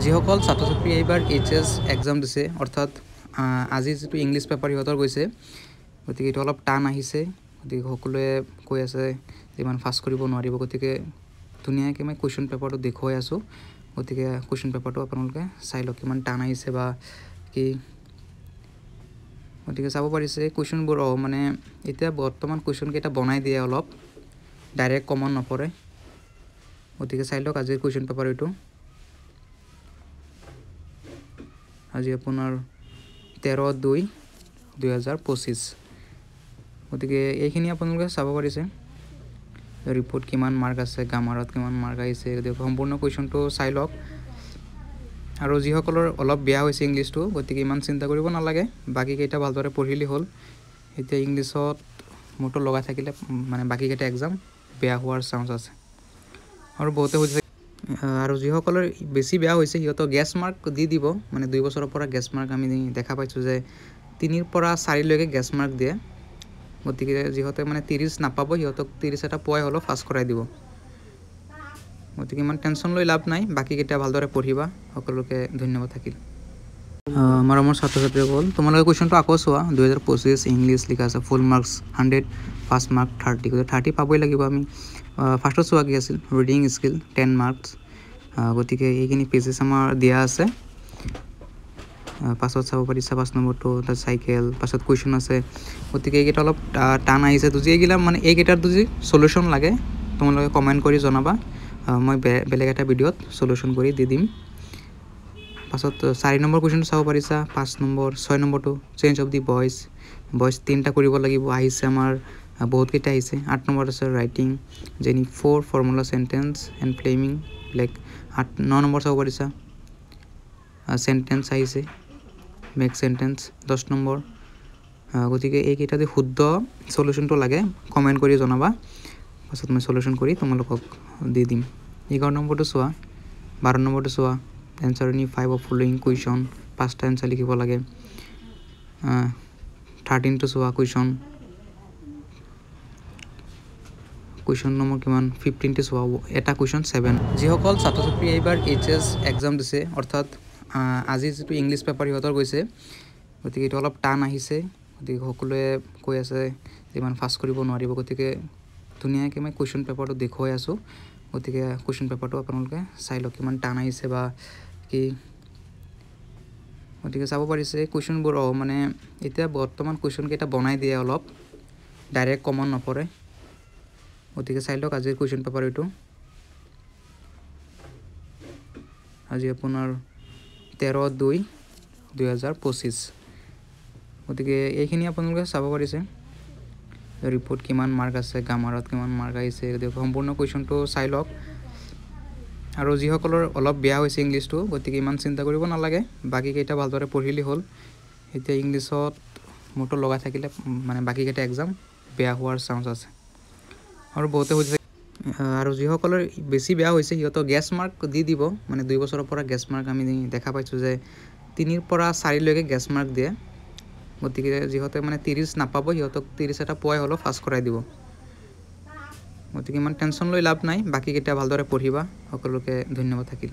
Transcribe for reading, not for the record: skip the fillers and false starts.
যিসকল ছাত্ৰ ছাত্ৰী এইবাৰ এইচ এছ এক্সাম দিছে, অৰ্থাৎ আজি যিটো ইংলিছ পেপাৰ সিহঁতৰ গৈছে, গতিকে এইটো অলপ টান আহিছে। গতিকে সকলোৱে কৈ আছে যে ইমান ফাষ্ট কৰিব নোৱাৰিব। গতিকে ধুনীয়াকৈ মই কুৱেশ্যন পেপাৰটো দেখুৱাই আছোঁ। গতিকে কুৱেশ্যন পেপাৰটো আপোনালোকে চাই লওক কিমান টান আহিছে বা কি। গতিকে চাব পাৰিছে কুৱেশ্যনবোৰ, মানে এতিয়া বৰ্তমান কুৱেশ্যনকেইটা বনাই দিয়ে অলপ, ডাইৰেক্ট কমন নপৰে। গতিকে চাই লওক আজিৰ কুৱেশ্যন পেপাৰ এইটো। আজি আপোনাৰ 13/2/2025। গতিকে এইখিনি আপোনালোকে চাব পাৰিছে, ৰিপৰ্ট কিমান মাৰ্ক আছে, গ্ৰামাৰত কিমান মাৰ্ক আহিছে। গতিকে সম্পূৰ্ণ কুৱেশ্যনটো চাই লওক। আৰু যিসকলৰ অলপ বেয়া হৈছে ইংলিছটো, গতিকে ইমান চিন্তা কৰিব নালাগে, বাকীকেইটা ভালদৰে পঢ়িলেই হ'ল। এতিয়া ইংলিছত মোৰটো লগাই থাকিলে মানে বাকীকেইটা এক্সাম বেয়া হোৱাৰ চান্স আছে। আৰু বহুতে সুধিছে, আৰু যিসকলৰ বেছি বেয়া হৈছে সিহঁতক গেছ মাৰ্ক দি দিব। মানে 2 বছৰৰ পৰা গেছ মাৰ্ক আমি দেখা পাইছোঁ যে 3ৰ পৰা 4লৈকে গেছ মাৰ্ক দিয়ে। গতিকে যিহঁতে মানে 30 নাপাব সিহঁতক 30 এটা পোৱাই হ'লেও পাছ কৰাই দিব। গতিকে ইমান টেনশ্যন লৈ লাভ নাই, বাকীকেইটা ভালদৰে পঢ়িবা। সকলোকে ধন্যবাদ থাকিল। মৰমৰ ছাত্ৰ ছাত্ৰীসকল, তোমালোকে কুৱেশ্যনটো আকৌ চোৱা। 2025 ইংলিছ লিখা আছে, ফুল মাৰ্কছ 100, ফাৰ্ষ্ট মাৰ্ক 30। গতিকে 30 পাবই লাগিব আমি। ফাৰ্ষ্টত চোৱা কি আছিল, ৰিডিং স্কিল 10 মাৰ্কছ। গতিকে এইখিনি পেজেছ আমাৰ দিয়া আছে। পাছত চাব পাৰিছা 5 নম্বৰটো, তাত চাইকেল, পাছত কুৱেশ্যন আছে। গতিকে এইকেইটা অলপ টান আহিছে। যদি এইগিলা মানে এইকেইটাৰ যদি চলিউশ্যন লাগে তোমালোকে কমেণ্ট কৰি জনাবা, মই বেলেগ এটা ভিডিঅ'ত চলিউশ্যন কৰি দি দিম। পাছত 4 নম্বৰ কুৱেশ্যনটো চাব পাৰিছা, 5 নম্বৰ, 6 নম্বৰটো change of the voice, voice 3টা কৰিব লাগিব, আহিছে আমাৰ বহুতকেইটা আহিছে। 8 নম্বৰত আছে ৰাইটিং যেনি 4 formula sentence and flaming black. 9 number চাব পাৰিছা, চেণ্টেন্স আহিছে, মেক চেণ্টেন্স 10 নম্বৰ। গতিকে এইকেইটা যদি শুদ্ধ চলিউশ্যনটো লাগে কমেণ্ট কৰি জনাবা, পাছত মই চলিউশ্যন কৰি তোমালোকক দি দিম। 11 নম্বৰটো চোৱা, 12 নম্বৰটো চোৱা, answer any 5 of following question, 5টা এনচাৰ লিখিব লাগে। 13টো চোৱা, কুৱেশ্যন নম্বৰ কিমান, 15টো চোৱা, এটা কুৱেশ্যন 7। যিসকল ছাত্ৰ ছাত্ৰী এইবাৰ এইচ এছ এক্সাম দিছে, অৰ্থাৎ আজি যিটো ইংলিছ পেপাৰ সিহঁতৰ গৈছে, গতিকে এইটো অলপ টান আহিছে। গতিকে সকলোৱে কৈ আছে যে ইমান ফাষ্ট কৰিব নোৱাৰিব। গতিকে ধুনীয়াকৈ মই কুৱেশ্যন পেপাৰটো দেখুৱাই আছোঁ। গতিকে কুৱেশ্যন পেপাৰটো আপোনালোকে চাই লওক কিমান টান আহিছে বা কি। গতিকে চাব পাৰিছে কুৱেশ্যনবোৰ, মানে এতিয়া বৰ্তমান কুৱেশ্যনকেইটা বনাই দিয়ে অলপ, ডাইৰেক্ট কমন নপৰে। গতিকে চাই লওক আজিৰ কুৱেশ্যন পেপাৰ এইটো। আজি আপোনাৰ 13/2/2025। গতিকে এইখিনি আপোনালোকে চাব পাৰিছে, ৰিপৰ্ট কিমান মাৰ্ক আছে, গ্ৰামাৰত কিমান মাৰ্ক আহিছে। গতিকে সম্পূৰ্ণ কুৱেশ্যনটো চাই লওক। আৰু যিসকলৰ অলপ বেয়া হৈছে ইংলিছটো, গতিকে ইমান চিন্তা কৰিব নালাগে, বাকীকেইটা ভালদৰে পঢ়িলেই হ'ল। এতিয়া ইংলিছত মোৰটো লগাই থাকিলে মানে বাকীকেইটা এক্সাম বেয়া হোৱাৰ চান্স আছে। আৰু বহুতে সুধিছে, আৰু যিসকলৰ বেছি বেয়া হৈছে সিহঁতক গেছ মাৰ্ক দি দিব। মানে 2 বছৰৰ পৰা গেছ মাৰ্ক আমি দেখা পাইছোঁ যে 3ৰ পৰা 4লৈকে গেছ মাৰ্ক দিয়ে। গতিকে যিহঁতে মানে 30 নাপাব সিহঁতক 30 এটা পোৱাই হ'লেও পাছ কৰাই দিব। গতিকে ইমান টেনশ্যন লৈ লাভ নাই, বাকীকেইটা ভালদৰে পঢ়িবা। সকলোকে ধন্যবাদ থাকিল।